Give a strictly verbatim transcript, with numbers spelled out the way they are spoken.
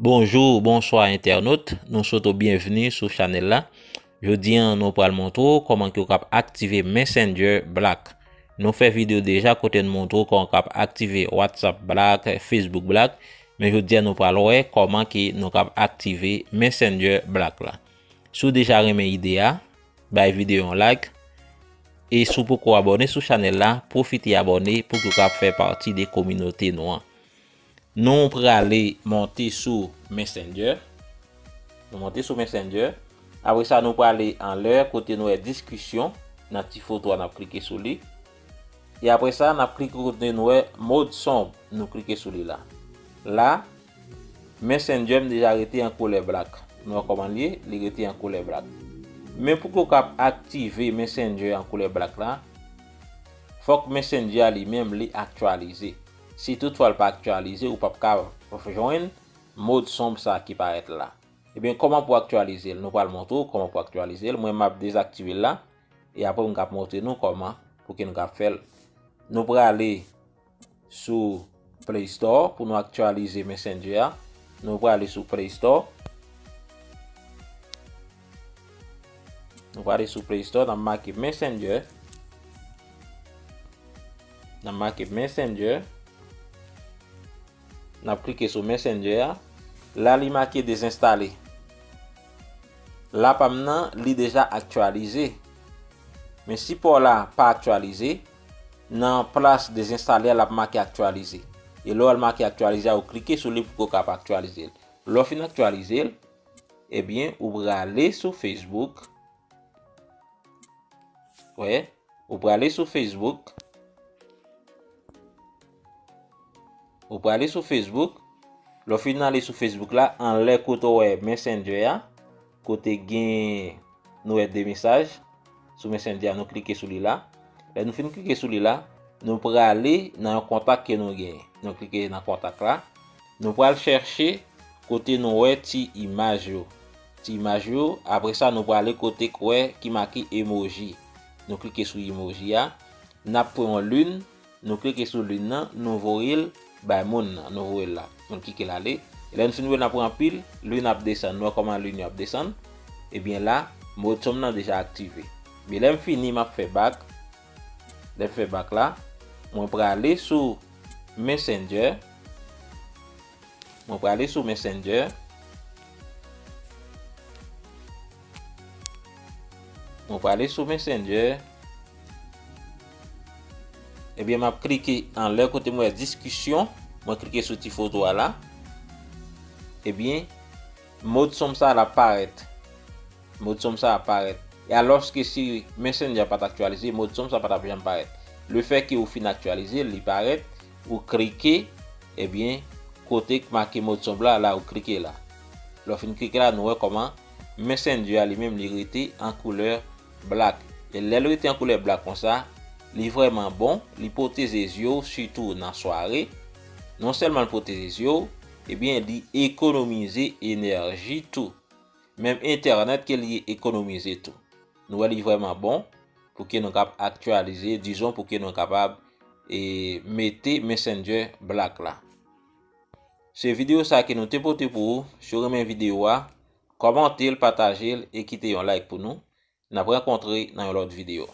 Bonjou, bonswa entènot, nou swete w byenvni sou chanèl la. Jodi a, nou pral montre w kòman ke w kab aktive Messenger Black. Nou fè videyo deja kote nou montre w kòman w kab aktive WhatsApp Black, Facebook Black, men jodi a nou pral wè kòman ke nou kab aktive Messenger Black la. Si w deja renmen ide a, bay videyo yon like. E si w poko abòne sou chanèl la, pwofite abòne pou ke w kab fè pati de kominote nou an. Nou prale monte sou Messenger. Nou monte sou Messenger. Apre sa, nou prale anlè kote nou wè diskisyon nan ti foto a, n ap klike sou li. E apre sa, n ap klike kote nou wè mode sombre, nou klike sou li la. La, Messenger m deja rete an koulè black. Nou wè kòman li ye? Li rete an koulè black. Men pou ke w kab aktive Messenger an koulè black la, fòk Messenger a li menm li aktyalize. Si toutfwa l pa aktyalize, ou p ap ka jwenn mode sombre sa ki parèt la. Ebyen, kòman pou aktyalize l? Nou pral montre w kòman pou aktyalize l. Mwen, m ap dezaktive l la. E apre, m kab montre nou kòman pou ke nou kab fè l. Nou prale sou Play Store pou nou aktyalize Messenger a. Nou prale sou Play Store. Nou prale sou Play Store, n ap make Messenger. N ap make Messenger. N ap klike sou Messenger a. La, li make dezenstale. La pa m nan, li deja aktyalize. Men si pa w la pa aktyalize, nan plas dezenstale a, l ap make aktyalize. E lè w al make aktyalize a, ou klike sou li pou ke w kab aktyalize l. Lè w fin aktyalize l, ebyen, ou prale sou Facebook. Wè, ou prale sou Facebook. Ou prale sou Facebook. Lè w fin ale sou Facebook la, anlè kote w wè Messenger a, kote gen, nou wè de mesaj sou Messenger a, nou klike sou li la. Lè nou fin klike sou li la, nou prale nan yon kontak ke nou genyen. Nou klike nan kontak la. Nou pral chèche kote nou wè ti imaj yo. Ti imaj yo, apre sa, nou prale kote k wè ki make emoji. Nou klike sou emoji a. N ap pran yon lin, nou klike sou lin nan, nou voye l bay moun nan, nou voye l la. Nou klike l ale. E lè nou fin voye l, n ap pran anpil, lin ap desann. Nou wè kòman lin yo ap desann? Ebyen la, mode sombre nan deja aktive. Men lè m fini, m ap fè back. Lè m fè back la, mwen prale sou Messenger. Mwen prale sou Messenger. Mwen prale sou Messenger. Ebyen, m ap klike anlè kote mwen wè diskisyon. Mwen klike sou ti foto a la. Ebyen, mode sombre sa a l ap parèt. Mode sombre sa a ap parèt. E alòske si Messenger pa t aktyalize, mode sombre sa a pa t ap janm parèt. Lefètke ou fin aktyalize l, li parèt, ou klike, ebyen, kote k make mode sombre la, la ou klike la. Lè w fin klike la, nou wè kòman Messenger a li menm li rete an koulè black. E lè l rete an koulè black konsa, li vrèman bon, li pwoteje zye w, sitou nan sware. Non sèlman l pwoteje zye w, ebyen, li ekonomize enèji tou. Menm entènèt ke li ekonomize tou. Nou wè li vrèman bon pou ke nou kab aktyalize, dizon pou ke nou kapab, e, mete Messenger black la. Se videyo sa ke nou te pote pou ou. Si w renmen videyo a, kòmante l, pataje l e kite yon like pou nou. N ap rankontre nan yon lòt videyo.